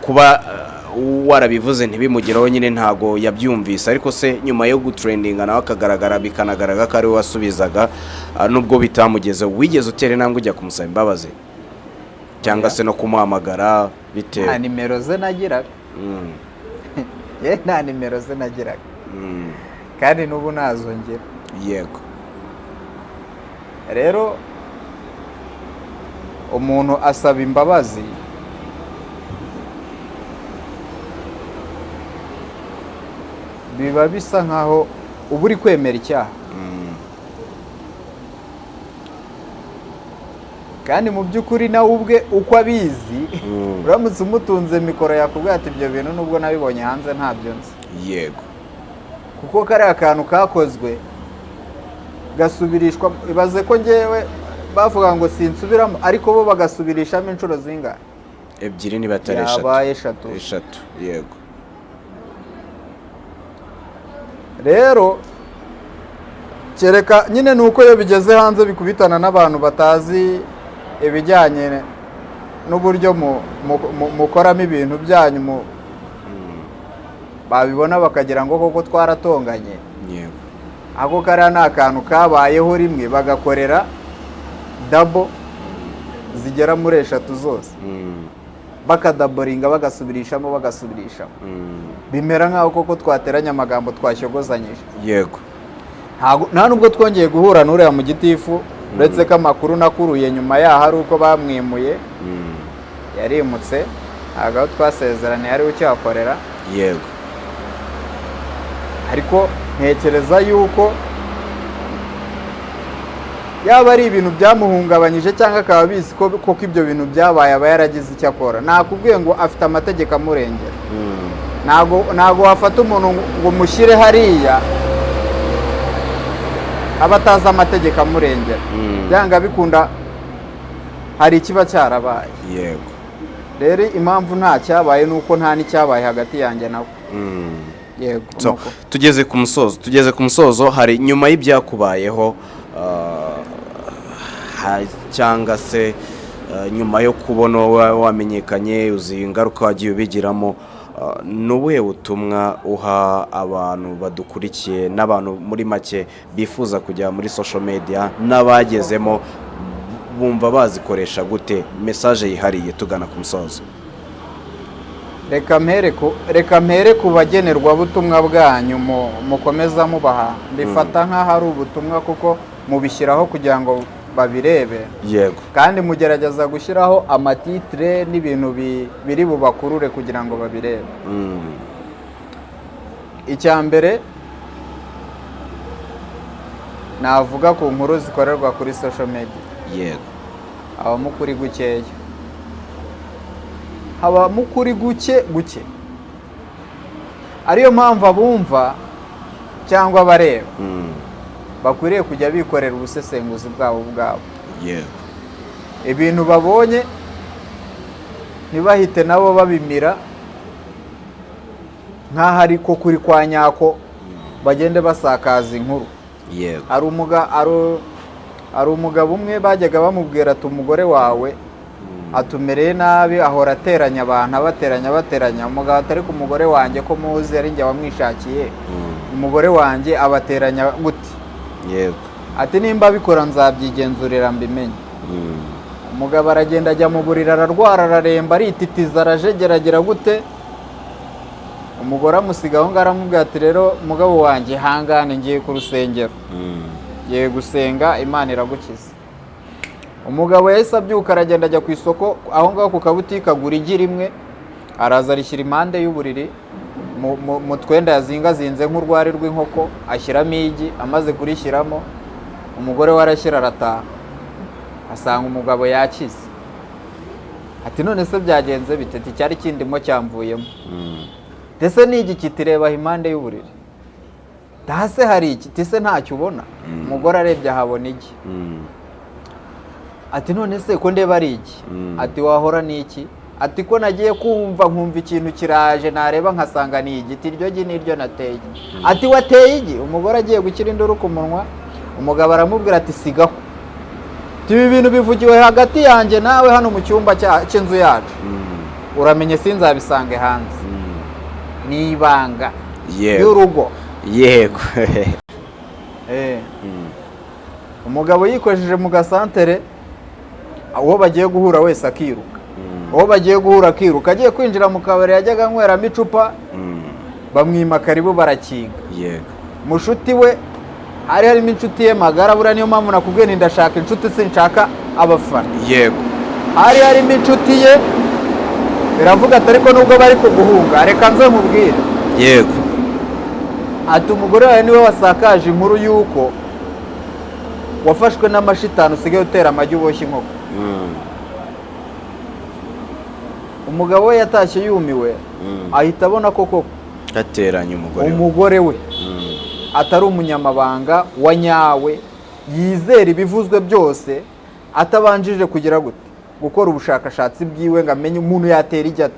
kuba warabivuze ntibimugereho nyine, ntago yabyumvise, ariko se nyuma yo gutrendinga nawe akagaragara, bikanagaragara ko ari we wasubizaga, nubwo bitamugezeho, wigeze utera intambwe ujya kumusaba imbabazi cyangwa se no kumuhamagara Nta bitewe? nimero ze nagiraga. Ye, nta nimero ze nagiraga, kandi n'ubu ntazongera. Rero umuntu asaba imbabazi biba bisa nkaho uba uri kwemera icyaha, kandi mu by'ukuri nawe ubwe uko abizi, uramutse umutunze mikoro yakubwira ati: "Ibyo bintu nubwo nabibonye hanze ntabyo nzi." Kuko kariya kantu kakozwe gasubirishwa, ibaze ko ngewe bavuga ngo sinsubiramo, ariko bo bagasubirishamo inshuro zingahe? Ebyiri niba atari eshatu. Yabaye eshatu. Eshatu, yego. Rero kereka nyine ni uko iyo bigeze hanze bikubitana n'abantu batazi ibijyanye n'uburyo mukoramo ibintu byanyu, babibona bakagira ngo koko twaratonganye. Ako kariya ni akantu kabayeho rimwe, bagakorera double zigera muri eshatu zose, bakadaboringa, bagasubirishamo, bagasubirishamo, bimera nk'aho koko twateranye amagambo, twashyogozanyije. Nta nubwo twongeye guhura n'uriya mu gitifu, uretse ko amakuru nakuruye nyuma yaho ari uko bamwimuye. Yarimutse, ntabwo aho twasezeraniye ariwe ucyakorera. Ariko ntekereza yuko yaba ari ibintu byamuhungabanyije cyangwa akaba abizi ko koko ibyo bintu byabaye, aba yaragize icyo akora. Nakubwiye ngo afite amategeko amurengera. Ntabwo wafata umuntu ngo umushyire hariya aba atazi amategeko amurengera. Byanga bikunda hari ikiba cyarabaye. Rero impamvu nta cyabaye ni uko nta n'icyabaye hagati yanjye nawe. Yego. So, nuko. Tugeze ku musozo. Hari nyuma y'ibyakubayeho, cyangwa se nyuma yo kubona wamenyekanye, uzi ingaruka wagiye ubigiramo, ni ubuhe butumwa uha abantu badukurikiye n'abantu muri make bifuza kujya muri social media n'abagezemo bumva bazikoresha gute? Message yihariye tugana ku musozo. Reka mpere ku bagenerwabutumwa bwanyu mukomeza mubaha. Mbifata nk'aho ari ubutumwa kuko mubishyiraho kugira ngo babirebe, kandi mugerageza gushyiraho amatitre n'ibintu biri bubakurure kugira ngo babirebe. Icya mbere navuga ku nkuru zikorerwa kuri social media, habamo ukuri gukeya, habamo ukuri guke guke, ariyo mpamvu abumva cyangwa abareba bakwiriye kujya bikorera ubusesenguzi bwabo ubwabo. Ibintu babonye ntibahite nabo babimira nk'aho ari ko kuri kwa nyako, bagende basakaza inkuru. Hari umugabo umwe bajyaga bamubwira ati: "Umugore wawe atumereye nabi, ahora ateranya abantu, abateranya, abateranya." Umugabo atari ku mugore wanjye ko muzi ari njye wamwishakiye, umugore wanjye abateranya gute? Ati: "Nimba abikora nzabyigenzurira mbimenye." Umugabo aragenda ajya mu buriri, ararwara, araremba, arititiza, arajegeragira gute. Umugore amusiga aho ngaho, aramubwira ati: "Rero mugabo wanjye, hangane, ngiye ku rusengero, ngiye gusenga, Imana iragukiza." Umugabo yahise abyuka, aragenda, ajya ku isoko aho ngaho ku kabutike, agura igi rimwe, araza arishyira impande y'uburiri. Mu twenda yazingazinze nk'urwari rw'inkoko, ashyiramo igi. Amaze kurishyiramo, umugore we arashyira, arataha, asanga umugabo yakize. Ati: "None se byagenze bite?" Ati: "Cyari kindimo cyamvuyemo." "Ndetse n'igi kitirebaho impande y'uburiri hase hari iki?" Tise ntacyo ubona? Umugore arebye ahabona igi. Ati: "None se ko ndeba ari iki?" Ati: "Wahora ni iki?" Ati: "Ko nagiye kumva nkumva ikintu kiraje, nareba nkasanga ni igiti. Iryo gi niryo nateye." Ati: "Wateye igi?" Umugore agiye gushyira induru ku munwa, umugabo aramubwira ati: "Sigaho." Ati: "Ibi bintu bivugiwe hagati yanjye nawe hano mu cyumba cy'inzu yacu, uramenye sinzabisange hanze, ni ibanga y'urugo." Umugabo yikojeje mu gasantere, uwo bagiye guhura wese akiruka, uwo bagiye guhura akiruka. Agiye kwinjira mu kabari yajyaga anyweramo icupa, bamwima karibu, barakinga. Mushuti we, hari harimo inshuti ye magara. Buriya niyo mpamvu nakubwiye nti ndashaka inshuti, sinshaka abafana. Hari harimo inshuti ye, biravuga ati: "Ariko nubwo bari kuguhunga, reka nze nkubwire." Ati: "Umugore wawe niwe wasakaje inkuru y'uko wafashwe n'amashitani, usigaye utera amagi, uboshye inkoko." Umugabo we yatashye yumiwe, ahita abona ko koko Yateranye umugore we. umugore we atari umunyamabanga wa nyawe, yizera ibivuzwe byose atabanjije kugira gute, gukora ubushakashatsi bwiwe ngo amenye umuntu yatera ijya ate.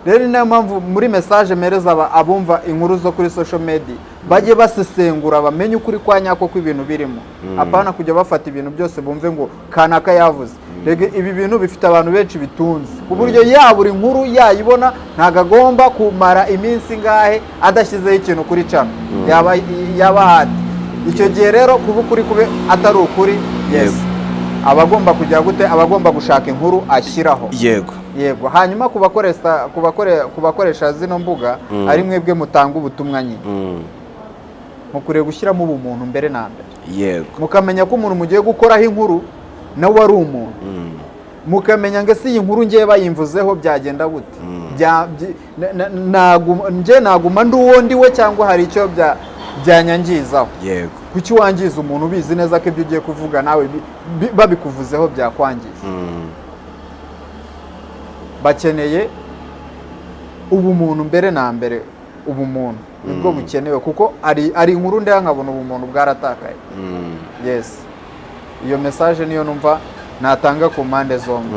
Rero ni nayo mpamvu muri message mpereza abumva inkuru zo kuri social media, bajye basesengura bamenye ukuri kwa nyako kw'ibintu birimo, apana kujya bafata ibintu byose bumve ngo kanaka yavuze. Rega ibi bintu bifite abantu benshi bitunze, ku buryo yabura inkuru yayibona, ntabwo agomba kumara iminsi ingahe adashyizeho ikintu kuri channel yaba hati. Icyo gihe rero kuba ukuri kube atari ukuri, yes, aba agomba kujya gute, aba agomba gushaka inkuru ashyiraho. Yego. Hanyuma ku bakoresha zino mbuga, ari mwebwe mutanga ubutumwa nyine, mukwiriye gushyiramo ubumuntu mbere na mbere, mukamenya ko umuntu mugiye gukoraho inkuru nawe ari umuntu, mukamenya ngo ese iyi nkuru ngiye bayimvuzeho byagenda gute? Njye naguma ndi uwo ndi we, cyangwa hari icyo byanyangizaho? Kuki wangiza umuntu ubizi neza ko ibyo ugiye kuvuga nawe babikuvuzeho byakwangiza? Bakeneye ubumuntu mbere na mbere. Ubumuntu nibwo bukenewe, kuko ari inkuru ndeba nkabona ubumuntu bwaratakaye. Yes, iyo message niyo numva natanga ku mpande zombi.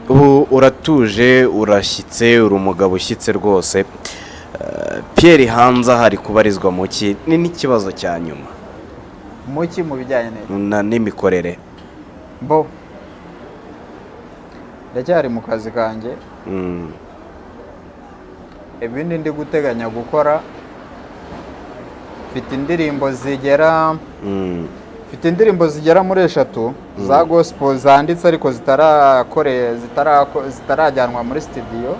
Ubu uratuje, urashyitse, uri umugabo ushyitse rwose. Pierre hanze aha ari kubarizwa mu ki? Ni n'ikibazo cya nyuma. Muki mu bijyanye n'iki? N'imikorere. Bo ndacyari mu kazi kanjye. Ibindi ndi guteganya gukora, mfite indirimbo zigera mfite indirimbo zigera muri 3 za gospel zanditse, ariko zitarajyanwa muri studio.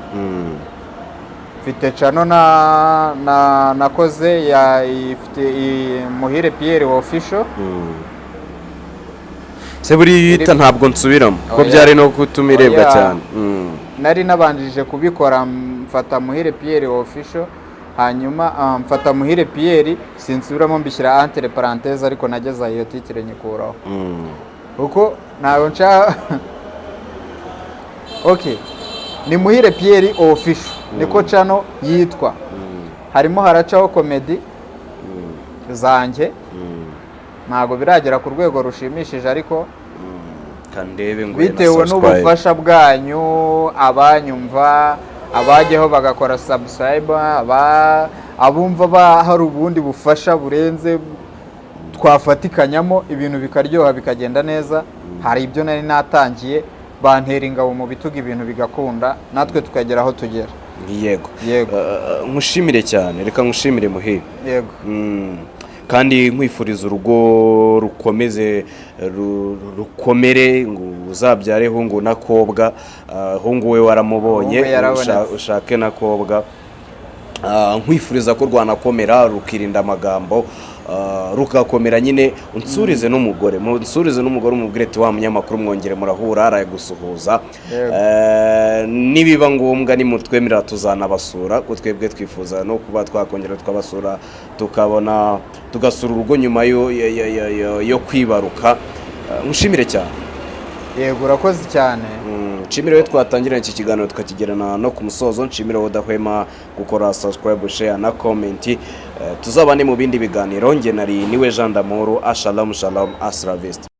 Mfite channel na nakoze ya ifite Muhire Pierre Official. Se buriya uyita Ntabwo Nsubiramo ko Oya. byari no gutuma irebwa Oya. cyane? Nari nabanjije kubikora, mfata Muhire Pierre Official, hanyuma mfata Muhire Pierre Sinsubiramo, mbishyira entre parenthèse, ariko nageze aho iyo titre nyikuraho, kuko ntabwo nshaka. Okay, ni Muhire Pierre Official, niko channel yitwa. Harimo haracaho comedy zanjye. Ntabwo biragera ku rwego rushimishije, ariko Kandebe ngo bitewe n'ubufasha bwanyu, abanyumva, abajyaho bagakora subscribe, abumva hari ubundi bufasha burenze twafatikanyamo, ibintu bikaryoha, bikagenda neza. Hari ibyo nari natangiye, bantera ingabo mu bitugu, ibintu bigakunda, natwe tukagera aho tugera. Yego. Yego. Nkushimire cyane, reka nkushimire, Muhire. Yego. Kandi nkwifuriza urugo rukomeze rukomere, ngo uzabyare hungu na kobwa. Hungu we waramubonye. Hungu yarabonetse. Ushake na kobwa. Nkwifuriza ko rwanakomera, rukirinda amagambo, rugakomera nyine. Unsurize n'umugore, munsurize n'umugore, umubwire ati: "Wa munyamakuru mwongere murahura, aragusuhuza." Yego. Nibiba ngombwa, nimutwemerera, tuzanabasura, kuko twebwe twifuza no kuba twakongera tukabasura, tukabona tugasura urugo nyuma yo kwibaruka. Nkushimire cyane. Yego, urakoze cyane. Nshimire we twatangiranye iki kiganiro tukakigerana no ku musozo, nshimire wowe udahwema gukora subscribe, share na comment. Tuzabane mu bindi biganiro. Nge nari niwe Jean Damoro. Ashalom shalom, asravest.